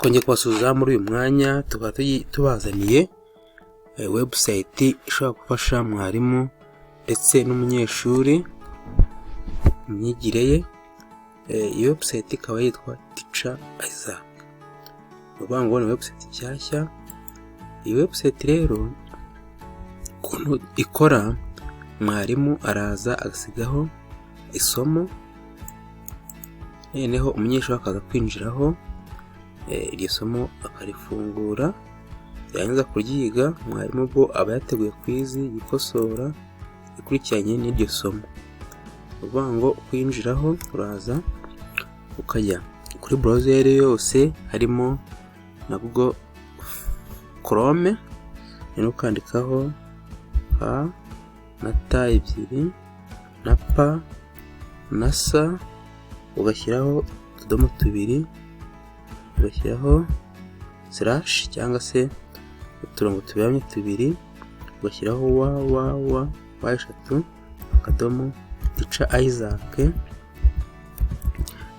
Twongeye kubasuhuza muri uyu mwanya, tukaba tubazaniye website ishobora gufasha mwarimu ndetse n'umunyeshuri mu myigire ye. Iyi website ikaba yitwa Teacher Isaac. Ni ukuvuga ngo ni website nshyashya. Iyi website rero ukuntu ikora, mwarimu araza agasigaho isomo, noneho umunyeshuri akaza kwinjiraho, iryo somo akarifungura, yarangiza kuryiga, mwarimu ubwo aba yateguye quiz yikosora ikurikiranye n'iryo somo. Ni ukuvuga ngo kwinjiraho, uraza ukajya kuri browser iyo ari yo yose, harimo na Google Chrome, noneho ukandikaho H na T ebyiri na P na S, ugashyiraho utudomo tubiri, ugashyiraho slash cyangwa se uturongo tuberamye tubiri, ugashyiraho wa wa wa wa eshatu, akadomo, Teacher Isaac,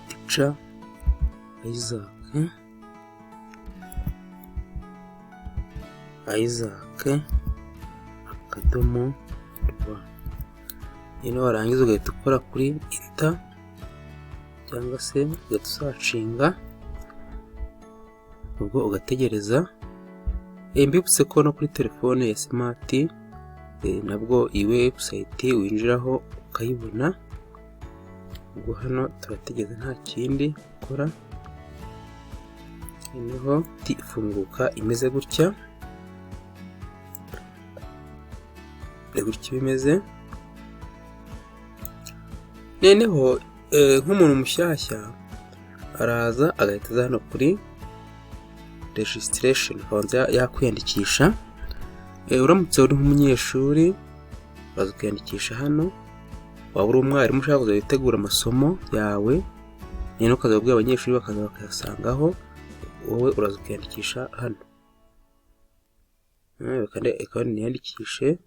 Teacher Isaac, Isaac akadomo rw. Noneho warangiza ugahita ukora kuri enter cyangwa se ugahita usearchinga, ubwo ugategereza. Mbibutse ko no kuri telefone ya smart nabwo iyi website winjiraho ukayibona. Ubwo hano turategereza, nta kindi ukora. Noneho ifunguka imeze gutya, ni gutya bimeze. Noneho nk'umuntu mushyashya araza agahita aza hano kuri registration, akabanza yakwiyandikisha. Uramutse uri nk'umunyeshuri, uraza ukiyandikisha hano. Waba uri umwarimu ushaka kuzajya utegura amasomo yawe, noneho ukaza kubwira abanyeshuri bakaza bakayasangaho, wowe uraza ukiyandikisha hano. Reka niyandikishe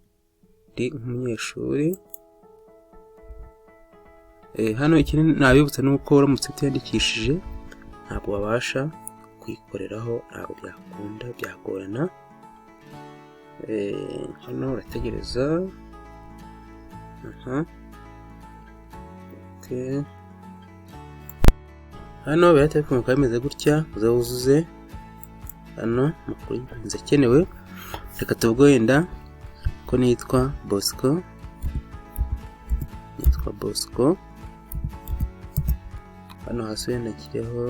ndi nk'umunyeshuri. Hano ikindi nabibutsa ni uko uramutse utiyandikishije ntabwo wabasha kuyikoreraho, ntabwo byakunda, byagorana. Hano urategereza. Aha, okay. Hano birahita bifunguka bimeze gutya. Uze wuzuze hano amakuru y'ingenzi akenewe. Reka tuvuge wenda ko nitwa Bosco, nitwa Bosco. Hano hasi wenda nshyireho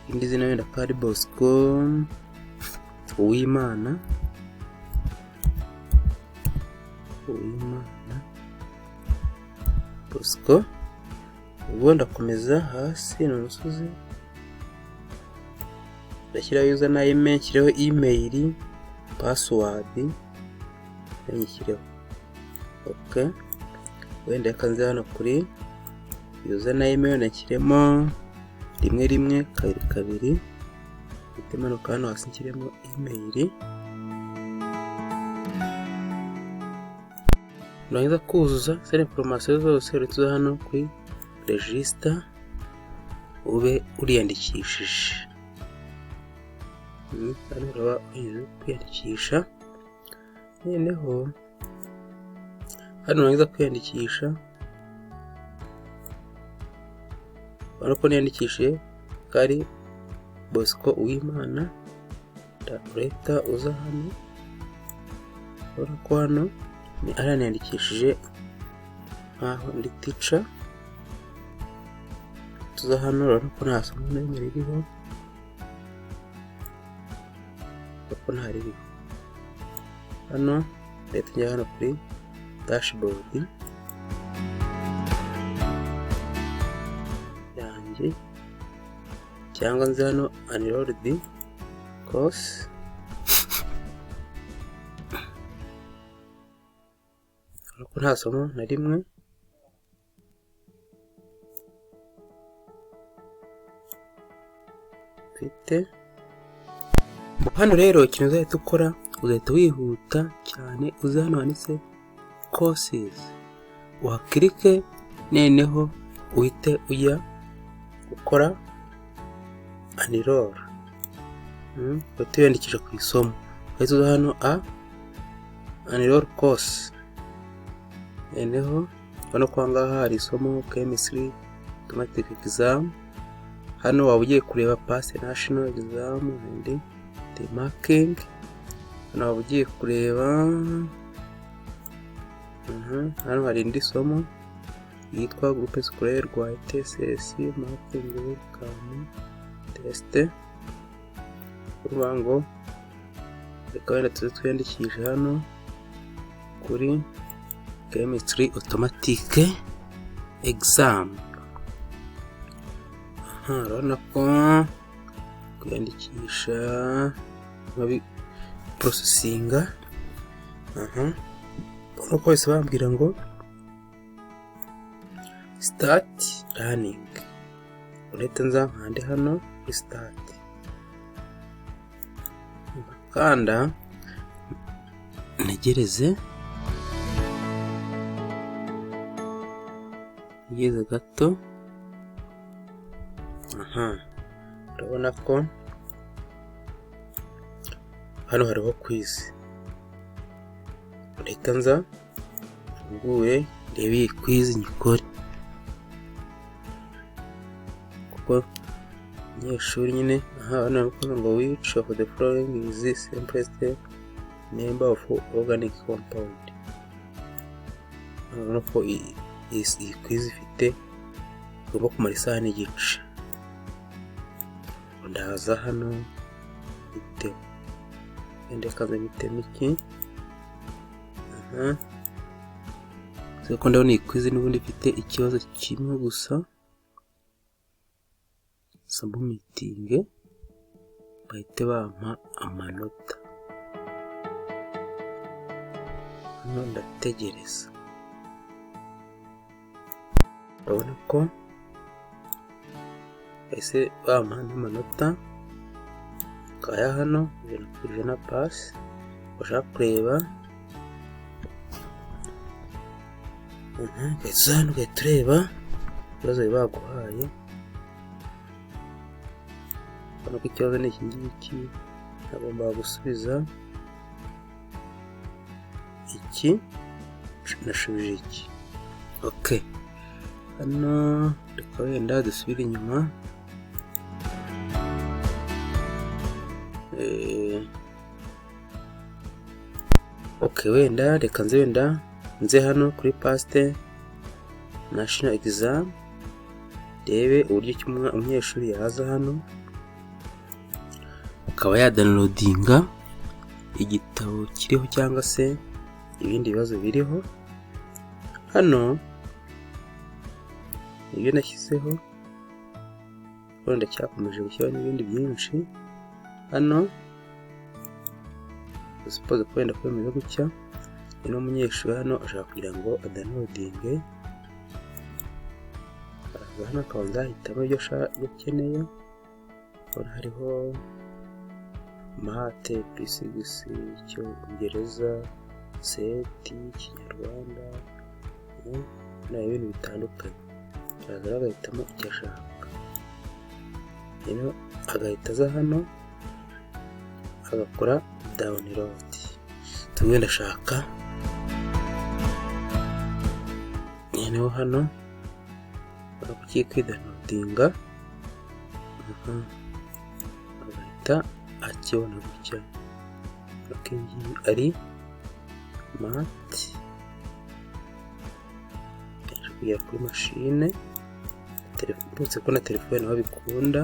irindi zina, wenda ko ari Bosco Uwimana, Uwimana Bosco. Ubwo ndakomeza hasi, ni umusozi. Ndashyiraho username, nshyireho email, password nyishyireho. Okay, wenda reka nze hano kuri username, wenda nshyiremo 1122, mpite manuka hano hasi nshyiremo email. Nurangiza kuzuza ziriya information zose, urahita uza hano kuri register, ube uriyandikishije. Hano uraba ugiye kwiyandikisha. Noneho hano nurangiza kwiyandikisha, urabona ko niyandikishije ko ari Bosco Uwimana. Urahita uza hano, urabona ko hano hariya niyandikishije nkaho ndi teacher. Tuza hano, urabona ko nta somo na rimwe ririho, urabona ko nta ririho hano. Reka tujye hano kuri dashboard yanjye, cyangwa nze hano unload course. Urabona ko nta somo na rimwe mfite hano. Rero ikintu uzahita ukora, uzahita wihuta cyane uze hano handitse courses, uhaclicke, noneho uhite ujya gukora Enroll, uhita wiyandikisha ku isomo, uhita uza hano a enroll course. Noneho urabona ko aha ngaha hari isomo Chemistry Automatic Exam. Hano waba ugiye kureba past national exam and the marking. Hano waba ugiye kureba, hano hari indi somo yitwa Groupe Scolaire rwa ETSS marking welcome test. Urumva ngo reka wenda tuze twiyandikishe hano kuri Chemistry Automatic Exam. Urabona ko kwiyandikisha processing. Urabona ko bahise bambwira ngo start learning. Urahita nza nkande hano kuri start, kanda ntegereze, ntegereze gato. Aha urabona ko hano hariho quiz. Urahita nza mfunguye ndebe iyi quiz nyikore, kuko umunyeshuri nyine aha hano bari ngo: "Which of the following is the simplest member of organic compound?" Urabona ko iyi quiz ifite igomba kumara isaha n'igice. Ndaza hano mpitemo, wenda reka mpitemo iki. Aha ko ndabona iyi quiz n'ubundi ifite ikibazo kimwe gusa, submitting, bahite bampa amanota. Hano ndategereza, urabona ko bahise bampa n'amanota ngaya hano, 100% pass. Ushaka kureba, ugahita uza hano ugahita ureba ibibazo baguhaye. Urabona ko ikibazo ni iki ngiki, nagombaga gusubiza iki, nashubije iki. Ok, hano reka wenda dusubire inyuma. Ok, wenda reka nze, wenda nze hano kuri past national exam, ndebe uburyo ki umunyeshuri yaza hano akaba yadownloadinga igitabo kiriho cyangwa se ibindi bibazo biriho. Hano ibyo nashyizeho, wenda ndacyakomeje gushyiraho n'ibindi byinshi. Hano suppose ko wenda ko bimeze gutya, uno munyeshuri hano ashaka kugira ngo adownloadinge, araza hano akabanza ahitamo ibyo akeneye. Urabona hariho math, physics, Icyongereza, SET, Ikinyarwanda n'ibintu bitandukanye. Araza rero agahitamo icyo ashaka, rero agahita aza hano agakora download. Tuvuge ndashaka noneho hano ugiye kwidownloadinga, agahita akibona gutya. Iyi ari math, yaje kugera kuri mashine, uretse ko na telefone naho bikunda.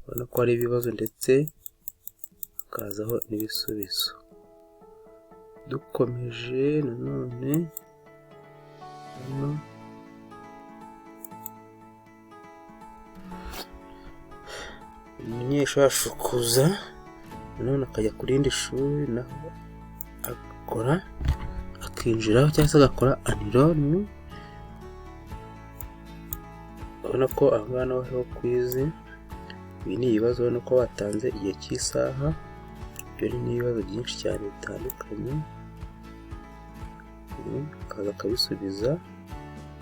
Ubona ko hari ibibazo ndetse hakazaho n'ibisubizo. Dukomeje nanone hano, umunyeshuri ashobora kuza nanone akajya ku rindi shuri, naho agakora, akinjiraho cyangwa se agakora enroll. Urabona ko aha ngaha naho hariho quiz. Ibi ni ibibazo, ubona ko batanze igihe cy'isaha. Ibyo ni ibibazo byinshi cyane bitandukanye, akaza akabisubiza,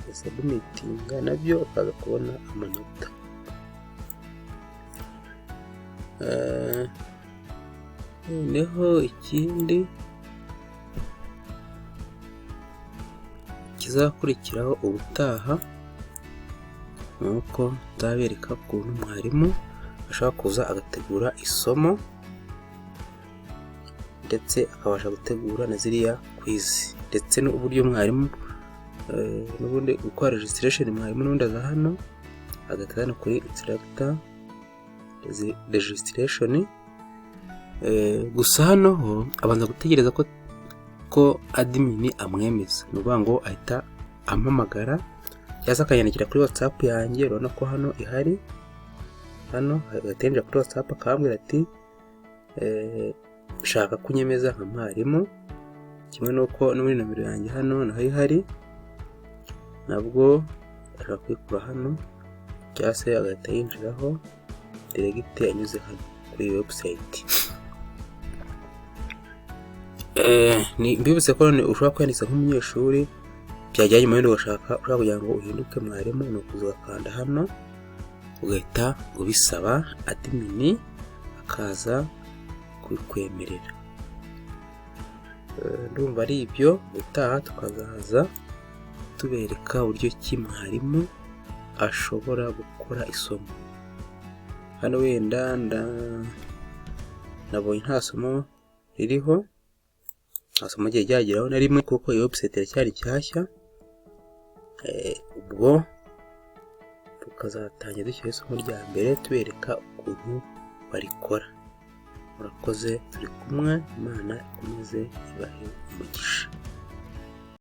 yasubmittinga nabyo akaza kubona amanota. Noneho ikindi kizakurikiraho ubutaha ni uko nzabereka ukuntu mwarimu ashobora kuza agategura isomo, ndetse akabasha gutegura na ziriya quiz, ndetse n'uburyo mwarimu n'ubundi gukora registration. Mwarimu n'ubundi aza hano, agahita hano kuri instructor registration. Gusa hano ho abanza gutegereza ko admin amwemeza. Ni ukuvuga ngo ahita ampamagara cyangwa se akanyandikira kuri WhatsApp yanjye. Urabona ko hano ihari, hano agahita yinjira kuri WhatsApp, akambwira ati: "Shaka kunyemeza nka mwarimu." Kimwe n'uko no muri nomero yanjye hano naho ihari, nabwo ashobora kuyikura hano cyangwa se agahita yinjiraho direct anyuze hano kuri iyi website. Mbibutse ko none ushobora kwiyandikisha nk'umunyeshuri, byajya nyuma wenda ugashaka, ushaka kugira ngo uhinduke mwarimu, ni ukuza ugakanda hano, ugahita ubisaba admin akaza kubikwemerera. Ndumva ari ibyo. Ubutaha tukazaza tubereka uburyo ki mwarimu ashobora gukora isomo. Hano wenda nabonye nta somo ririho, nta somo ryari ryageraho na rimwe, kuko iyi website iracyari nshyashya. Ubwo tukazatangira dushyiraho isomo rya mbere, tubereka ukuntu barikora. Murakoze, turi kumwe. Imana ikomeze ibahe umugisha.